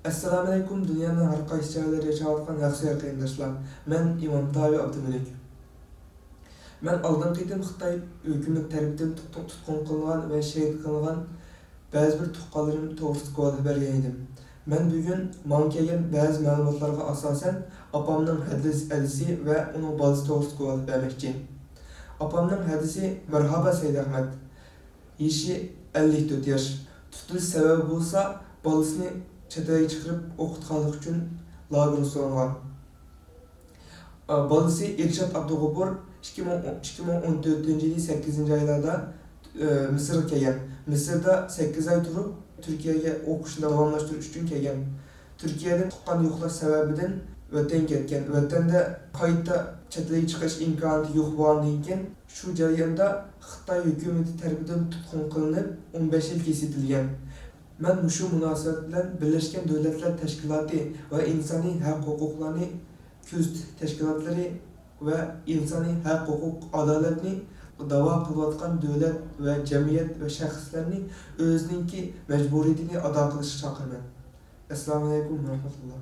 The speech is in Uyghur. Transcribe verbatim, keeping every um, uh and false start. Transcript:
ئەسسالامۇئەلەيكۇم، دۇنيانىڭ ھەر قايسى جايلىرىدا ياشاۋاتقان ھەقسۆيەر قېرىنداشلار. مەن ئىمام تاۋى ئابدۇمەلىك. مەن ئالدىنقى قېتىم خىتاي ھۆكۈمىتى تەرىپىدىن تۇتقۇن، تۇتقۇن قىلىنغان ۋە شېھىت قىلىنغان بەزى بىر تۇغقانلىرىم توغرىسىدا گۇۋاھلىق بەرگەن ئىدىم. مەن بۈگۈن ماڭا كەلگەن بەزى مەلۇماتلارغا ئاساسەن، ئاپامنىڭ ھەدىس-، ھەدىسى ۋە ئۇنىڭ بالىسى توغرىسىدا گۇۋاھلىق بەرمەكچى. ئاپامنىڭ ھەدىسى: مەرھابا سەيدئەخمەت. يېشى ئەللىك تۆت ياش. تۇتۇلۇش سەۋەبى بولسا، بالىسىنى چەت ئەلگە چىقىرىپ ئوقۇتقانلىقى ئۈچۈن لاگېرغا سولانغان. ئا، بالىسى ئىرشات ئابدۇغوپۇر ئىككى مىڭ، ئىككى مىڭ ئون تۆتىنچى يىلى سەككىزىنچى ئايلاردا، ئە، مىسىرغا كەلگەن. مىسىردا سەككىز ئاي تۇرۇپ، تۈركىيەگە ئوقۇشنى داۋاملاشتۇرۇش ئۈچۈن كەلگەن. تۈركىيەدىن تۇغقان يوقلاش سەۋەبىدىن ۋەتەنگە كەتكەن. ۋەتەندە قايتا چەت ئەلگە چىقىش ئىمكانىيىتى يوق بولغاندىن كېيىن، شۇ جەرياندا خىتاي ھۆكۈمىتى تەرىپىدىن تۇتقۇن قىلىنىپ، ئون بەش يىلگە چېتىلگەن. مەن مۇشۇ مۇناسىۋەت بىلەن بىرلەشكەن دۆلەتلەر تەشكىلاتى ۋە ئىنسانىي ھەق ھوقۇقلارنى كۆزىتىش تەشكىلاتلىرى ۋە ئىنسانىي ھەق ھوقۇق ئادالەتنى داۋا قىلىۋاتقان دۆلەت ۋە جەمئىيەت ۋە شەخسلەرنى ئۆزىنىڭكى مەجبۇرىيىتىنى ئادا قىلىشقا چاقىرىمەن. ئەسسالامۇئەلەيكۇم ۋە رەھمەتۇللا.